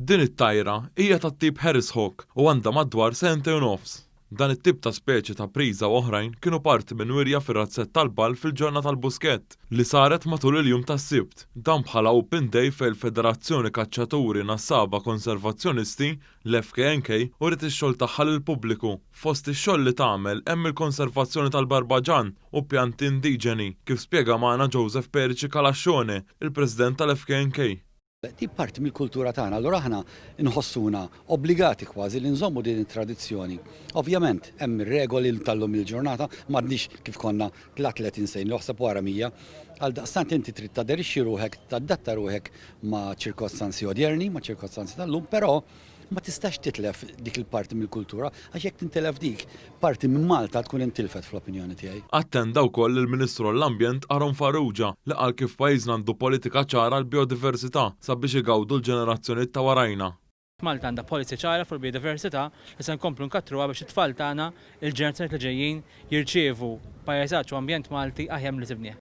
Din it-tajra hija tat-tip Harris Hawk u għandha madwar sentejn u nofs. Dan it-tip ta' speċi ta' priża u oħrajn kienu parti minn wirja fir-razzett tal-Ball fil-Ġonna tal-Buskett li saret matul il-jum tas-Sibt. Dan bħala Open Day fejn il-Federazzjoni Kaċċaturi Nassaba Konservazzjonisti, l-FKNK, uriet ix-xogħol tagħha lill-pubbliku. Fost ix-xogħol li tagħmel hemm il-konservazzjoni tal-barbaġan u pjanti indiġeni, kif spjega magħna Joseph Perici Calascione, il-President tal-FKNK. Di parti mill-kultura tagħna, allura aħna nħossuna obbligati kważi li nżommu din it-tradizzjoni. Ovvjament, hemm ir-regoli tal-lum il-ġurnata, m'għadniex kif konna 30 sena li oħseb wara 100. Għaldaqstant inti trid taderixxi ruħek, tadatta ruħek ma' ċirkostanzi odjerni, ma' ċirkostanzi tal-lum, però ma tistax titlef dik il-parti mill-kultura, għax jekk tintilef dik, parti minn Malta tkun intilfet fl-opinjoni tiegħi. Attenda wkoll il-Ministru għall-Ambjent Aaron Farrugia li qal kif pajjiżna għandu politika ċara għall-biodiversità sabiex igawdu l-ġenerazzjonijiet ta' warajna. Malta għandha policy ċara fuq il-biodiversità li se nkomplu nkattruha biex it-tfal tagħna, il-ġenerazzjonijiet li ġejjin, jirċievu pajsaġġ u ambjent Malti aħjar milli sibnieh.